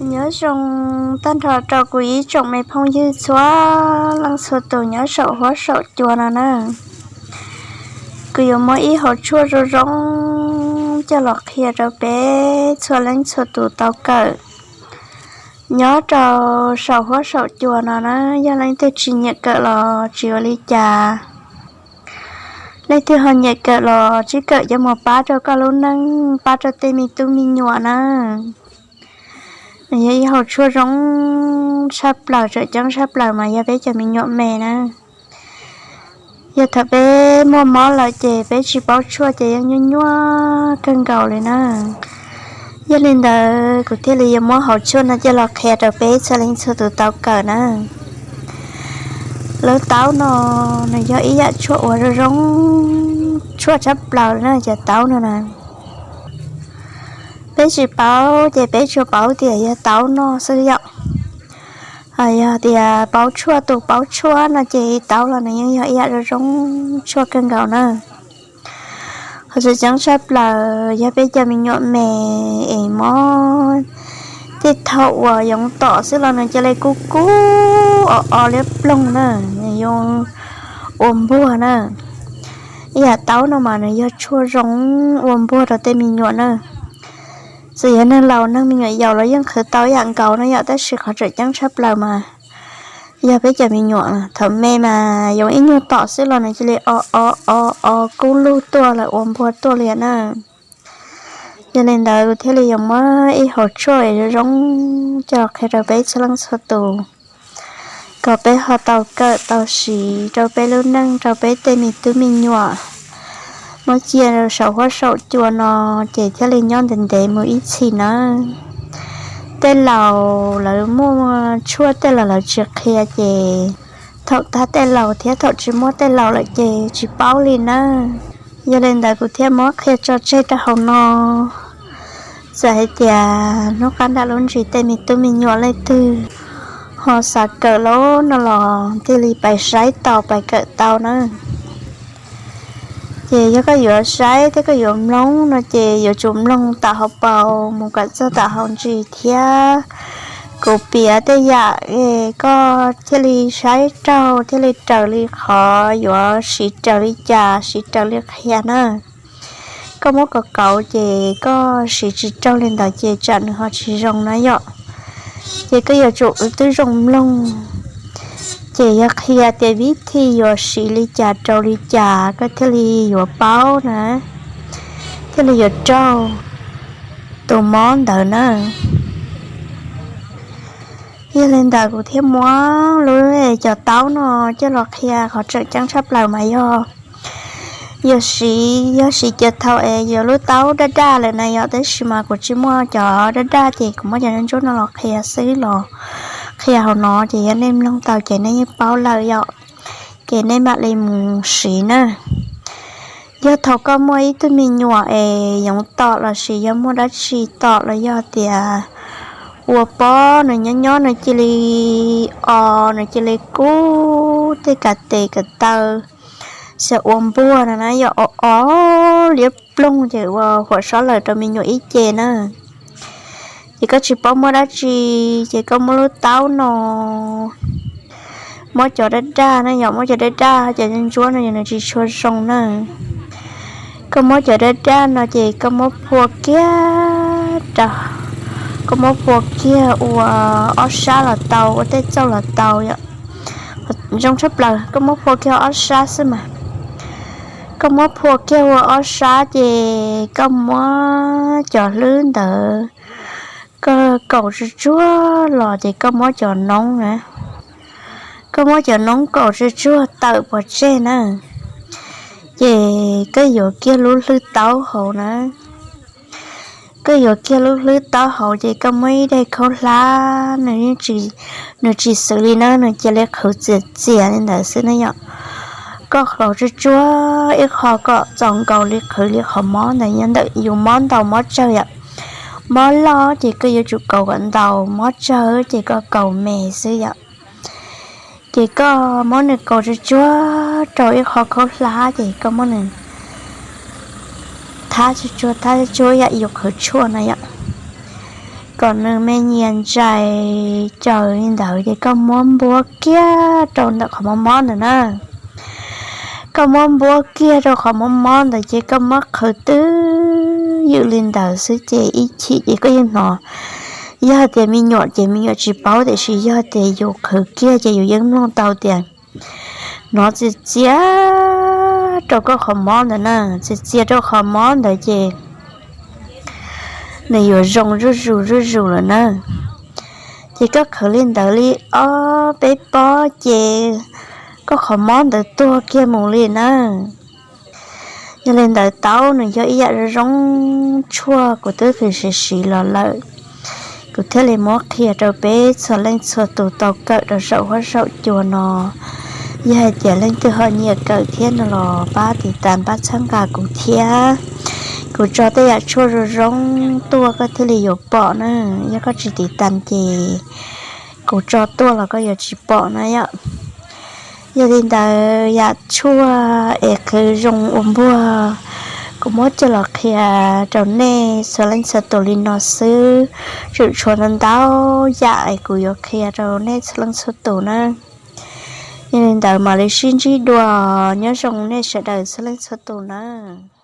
Nyob zoo tag nrho rau kuv ib tsoom me phooj ywg txhua leej txhua tus nyob saum huab saum cua no na. Kuv yuav muab ib hauv tshuaj zoo zoo coj los qhia rau peb txhua leej txhua tus tau kawm nyob rau saum huab saum cua no na. Yog leej twg tsis nyiam kawm los tsis ua li cas, leej twg ho nyiam kawm los tsib kawm coj mus pab rau koj lub neej, pab rau tej me tub me nyuam na. Nws yog ib hauv tshuaj zoo tshaj plaws, tseem ceeb tshaj plaws mas yog peb cov me nyuam me na. Yog thaum peb muaj mob lawm ces peb tsis paub tshuaj ces yeej nyuaj nyuaj kawg nkaus li na. Yog li ntawd kuv thiaj li yuav muab hauv tshuaj no coj los qhia rau peb txhua leej txhua tus tau kawm na. Lub taub no nws yog ib yam tshuaj uas zoo zoo, tshuaj tshaj plaws na, cov taub no na. Peb tsis paub ces peb tsuas paub tias yog taub noj xwb yom. Yog tias paub tshuaj, tus paub tshuaj no ces taub los nws yeej yog ib yam zoo zoo tshuaj kawg nkaus na. Qhov tseem ceeb tshaj plaws yog peb cov me nyuam me es mob, tej thaum uas yoov tom xwb los nws cia li kub kub o o liab ploog na, nws yuav ua npuag na. Ib yam taub no mas nws yog tshuaj zoo ua npuag rau tej me nyuam na. Txawm yog neeg laus neeg me nyuam yaus los yeej qhwv tau ib yam nkaus no yom, tab sis qhov tseem ceeb tshaj plaws mas yog peb cov me nyuam thaum me mas yoov ib nyuag tom xwb los nws cia li o o o o kub lug tuaj lawm, ua npuag tuaj li na. Yog li ntawd kuv thiaj li yuav muab ib hauv tshuaj zoo zoo coj qhia rau peb txhua leej txhua tus, kom peb ho tau kawm tau siv rau peb lub neej, rau peb tej me tub me nyuam. Muab cia saum huab saum cua no ces thiaj li nyob ntev ntev mus ib txhis nawb. Tej laus lawv muaj tshuaj tej los lawv tsis qhia ces thaum tag tej laus thiab, thaum tsis muaj tej laus lawm ces tsis paub li nawb. Yog li ntawd kuv thiaj muab qhia tso tseg rau hauv no. Txawm hais tias hnub qab nram lub ntsis tej me tub me nyuam leej twg ho xav kawm lawm no los thiaj li pais saib tau, pais kawm tau na. Ces yog koj yuav saib thiab koj yuav mloog no ces yuav tsum mloog tawm hauv paus mus kom txog tawm hauv ntsis thiab. Kuv piav tej yam koj thiaj li saib raug, thiaj li raws li qhov yuav siv raws li cas, siv raws li qhia na. Koj muab kauv kauv ces koj siv tsis raug li ntawd ces tsam nws ho tsis zoo na yom. Ces koj yuav tsum twb zoo mloog, ces yog qhia tias vib thij yuav siv li cas rau li cas koj thiaj li yuav paub na, thiaj li yuav raug tus mob ntawd na. Yog li ntawd kuv thiaj muab lub cov taub no coj los qhia. Qhov tseem ceeb tshaj plaws mas yog, yog siv, yog siv cov thaum es yuav lub taub daj daj lawm na yom, tab sis mas kuv tsis muaj cov daj daj ces kuv muab cov ntsuab no los qhia xwb los qhia hauv no ces yog nej mloog tau ces nej yeej paub lawm yom, ces nej mam li mus siv na. Yog thaum koj muaj ib tug me nyuam es yoov tom los sis yog muaj dab tsi tom los yog tias ua pob nws nyob nyob nws cia li o, nws cia li kub tej kav tes kav taw, xav ua npuag no na yom, o o liab ploog ces ua huam sab lawm rau me nyuam ib ce na. Ces koj tsis paub muab dab tsi, ces koj muab lub taub no, muab cov daj daj na yom, muab cov daj daj, cov ntsuab no nws tsis tshua zoo na. Koj muab cov daj daj no ces koj muab phua kiag rau, koj muab phua kiag ua ob sab los tau, ua tej txauj los tau yom. Zoo tshaj plaws koj muab phua kiag ob sab xwb mas. Koj muab phua kiag ua ob sab ces koj muab cov hlwb ntawd, koj kaum tsuag tsuag los ces koj muab cov noob na, koj muab cov noob kaum tsuag tsuag tawm pov tseg na, ces koj yuav kiag lub hlwb taub hauv na. Koj yuav kiag lub hlwb taub hauv ces koj muab ib daim khaub hlab, nws tsis xwm li na, nws cia li qhwv txias txias li ntawd xwb na yom. Koj kaum tsuag tsuag ib qho kom txaus nkaus li qhwv li qhov mob ntawd, yog ntawm yus mob ntaus mob tsawg yom. Mob loj ces koj yuav tsum kaus kom ntaus, mob tsawg ces koj kaus me xwb yom. Ces koj muab nws kaus tsuag tsuag rau ib qho khaub hlab ces koj muab nws thab tsuag tsuag, thab tsuag tsuag yam yus qhwv tshuaj na yom. kom nws me nyias ntsais caws li ntawd ces koj muab npuab kiag rau ntawm qhov mob mob ntawd na. Koj muab npuab kiag rau qhov mob mob ntawd ces koj muab qhwv twb ywm li ntawd xwb ces ib chim ces koj yeej hnov. Yog tias me nyuam ces me nyuam tsis paub, tiam sis yog tias yus qhwv kiag ces yus yeej mloog tau tias hnov txias txias rau koj qhov mob ntawd na, txias txias rau qhov mob ntawd ces nws yuav zoo zuj zus zuj zus lawm na. Ces koj qhwv li ntawd li ob peb pob ces koj qhov mob ntawd tuag kiag mus li na. Yog li ntawd tau, nws yog ib yam zoo zoo tshuaj kuv twb qhwv siav siv los lawm, kuv thiaj li muab qhia rau peb txhua leej txhua tus tau kawm rau saum huab saum cua no. Yog hais tias leej twg ho nyiam kawm thiab no los pab tiv tas pab txhawb nqa kuv thiab. Kuv tso tej yam tshuaj zoo zoo tuaj koj thiaj li yuav pom na. Yog koj tsis tiv tas ces kuv tso tuaj los koj yuav tsis pom na yom. Yog li ntawd yam tshuaj es qhwv zoo ua npuag, kuv muab coj los qhia rau nej txhua leej txhua tus li no xwb. Tseem tshuav ntau ntau yam es kuv yuav qhia rau nej txhua leej txhua tus na. Yog li ntawd mam li sib ntsib dua, nyob zoo nej sawv daws txhua leej txhua tus nawb.